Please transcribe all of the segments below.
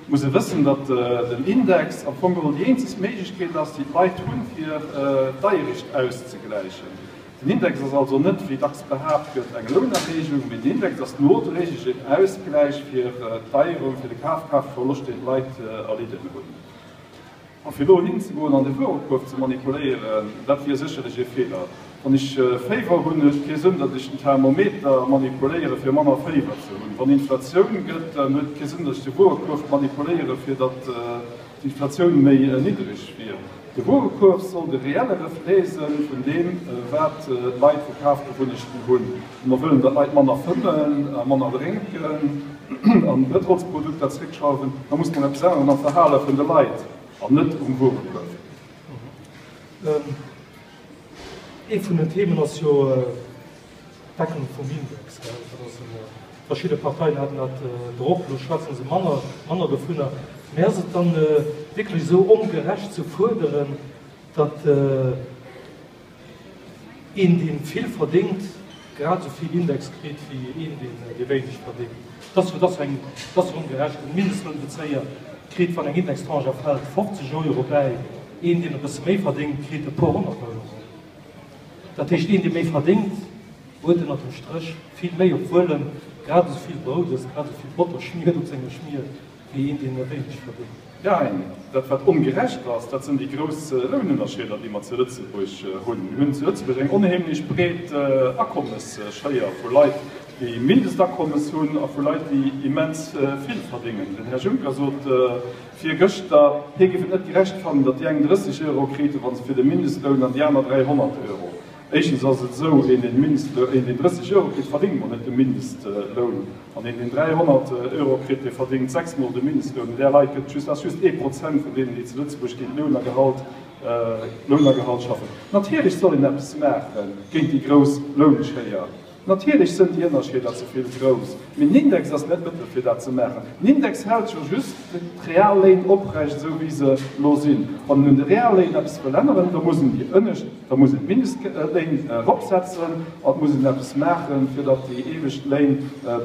Et muss ee wëssen, datt den Index am Fong geholl déi eenzeg Méiglechkeet ass, déi d'Leit hunn, fir d'Deierecht auszegläichen. Den Index ass also net, wéi dacks behaapt gëtt, eng Lounerhéijung, mee den Index ass nodréiglech een Ausgläich fir d'Deierung, fir de Kafkraaftverloscht, deen d'Leit erlidden hunn. A fir elo hinzegoen an de Wuerekuerf ze manipuléieren, dat wier sécherlech ee Feeler. Wann ech Féiwer hunn, huet et kee Sënn, datt ech den Thermometer manipuléiere fir manner Féiwer ze hunn. Wann Inflatioun gëtt, dann huet et kee Sënn, datt ech de Wuerekuerf manipuléiere fir datt d'Inflatioun méi niddreg wier. De Wuerekuerf soll de reelle Reflet sënn vun deem, wat d'Leit vu Kafgewunnechten hunn. Wa mer wëllen, datt d'Leit manner fëmmen a manner drénken an Pëtrolsprodukter zréckschrauwen, da muss mer eppes änneren am Verhale vun de Leit an net um Wuerekuerf. Ee vun den Themen ass jo d'Deckelung vum Index. Verschidde Parteien haten dat drop, elo schwätze se manner, manner dovunner. Mee ass et dann wierklech esou ongerecht ze fuerderen, datt een, dee vill verdéngt, grad esou vill Index kritt wéi een, dee wéineg verdéngt? Dat ass jo dat ass jo ongerecht. E Mindestlounbezéier kritt, wann eng Indextranche erfält, 50 Euro bäi, een, deen e bësse méi verdéngt, kritt e puer 100 Euro. Dat heescht, een, dee méi verdéngt, huet ënnert dem Stréch vill méi, obwuel en grad esou vill Brout ësst, grad esou vill Botter schmiert op senger Schmier, wéi een, deen wéineg verdéngt. Jein, dat wat ongerecht ass, dat sinn déi grouss Lounënnerscheeder, déi mer zu Lëtzebuerg hunn. Mir hunn zu Lëtzebuerg eng onheemlech breet Akommesschéier vu Leit, déi Mindestakommes hunn a vu Leit, déi immens vill verdéngen. Den Här Juncker sot virgëschter, hie géif et net gerecht fannen, datt déi eng 30 Euro kriten, wa se fir de Mindestloun, an déi aner 300 Euro. Éischtens ass et esou, een deen Mindestloun, een deen 30 Euro kritt, verdéngt mol net de Mindestloun, an een deen 300 Euro kritt, dee verdéngt sechsmol de Mindestloun. Un där Leit gëtt just, ass just ee Prozent vun deenen, déi zu Lëtzebuerg géint Loun a Gehalt, Loun a Gehalt schaffen. Natierlech soll een eppes maache géint déi grouss Lounschéier. Natierlech sënn déi Ënnerscheeder ze vill grouss, mee den Index ass net d'Mëttel fir dat ze maachen. Den Index hält jo just d'Realléin oprecht, esou wéi se elo sinn. Wann en un de Realléin eppes wëll änneren, da muss en déi ënnescht, da muss en d'Mindestléin eropsetzen an et muss en eppes maachen, fir datt déi iewescht Léin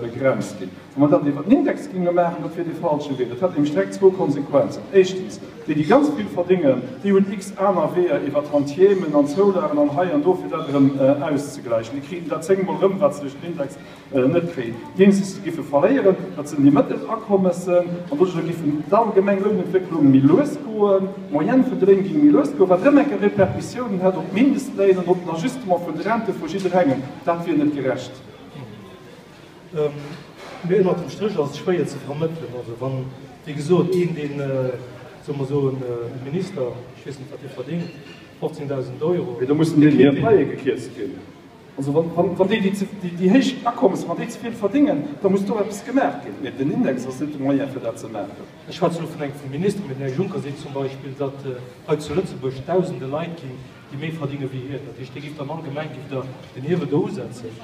begrenzt ginn. Wa mer dat iwwer den Index géinge maachen, dat wier dee falsche Wee. Dat hätt nämlech direkt zwou Konsequenzen. Éischtens, déi, déi ganz vill verdéngen, déi hunn x aner Weeër iwwer Tantiemen an Zoulagen an hei an do, fir dat erëm auszegläichen. Déi kriten dat zéngmol erëm, wat se duerch den Index net kréien. Déi eenzeg, déi giffe verléieren, dat sinn déi mëttel Akommessen. An doduercher giffen d'allgemeng Lounentwécklung méi lues goen, d'Moyenne vun de Léin géing méi lues goen, wat erëm eng Kéier Répercussiounen hätt op d'Mindestléin an op den Ajustement vun de Rente vu jidderengem. Dat wier net gerecht. Mee ënnert dem Stréch ass et schwéier ze vermëttelen. Also wann, wéi gesot, een, deen, soe mer soen, e Minister, ech weess net, wat dee verdéngt, 15.000 Euro. Mee do mussen deenen hir Paie gekierzt ginn. Also wann déi, déi déi héich Akommes, wann déi ze vill verdéngen, da muss do eppes gemaach ginn. Mee den Index ass net de Moyen, fir dat ze maachen. Ech schwätze elo vun engem Minister, mee den Här Juncker seet zum Beispill, datt hei zu Lëtzebuerg Dausende Leit ginn, déi méi verdénge wéi hien. Dat heescht, Dir giff dann allgemeng, giff Der den Hiewel do usetzen.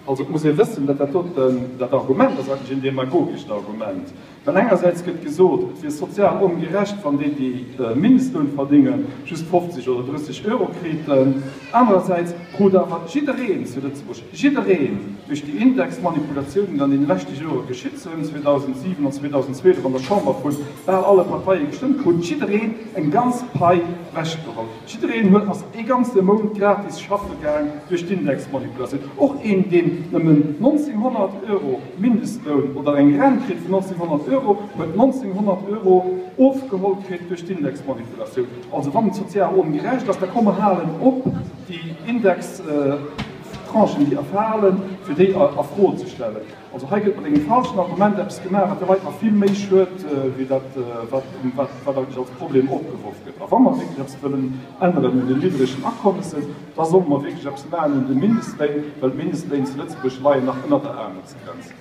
Also et muss ee wëssen, datt dat doten, dat Argument ass eigentlech een demagogescht Argument, well engersäits gëtt gesot, et wier sozial ongerecht, wann déi, déi Mindestloun verdéngen, just 50 oder 30 Euro kriten. Anerersäits krut awer jiddereen zu Lëtzebuerg, jiddereen, duerch déi Indexmanipulatiounen, déi an deene leschte Jore geschitt sënn, 2007 an 2012 an der Chamber vu bal alle Parteie gestëmmt, krut jiddereen eng ganz Pai ewechgeholl. Jiddereen huet ass ee ganze Mount gratis schaffe gaang duerch d'Indexmanipulatioun. Och een deen nëmmen 1900 Euro Mindestloun oder eng Rent kritt vun 1900 Euro huet 1900 Euro ofgeholl kritt duerch d'Indexmanipulatioun. Also wann et sozial ongerecht ass, da komm mer halen op déi Indextranchen déi erfalen, fir déi a Fro ze stellen. Also hei gëtt mat engem falschen Argument eppes gemaach, wat de Leit nach vill méi schued, wéi dat, wat eigentlech als Problem opgeworf gëtt. A wa mer wierklech eppes wëllen änneren un den niddregen Akommessen, da solle mer wierklech eppes maachen un de Mindestléin, well d'Mindestléin zu Lëtzebuerg leien nach ënnert der Aarmutsgrenz.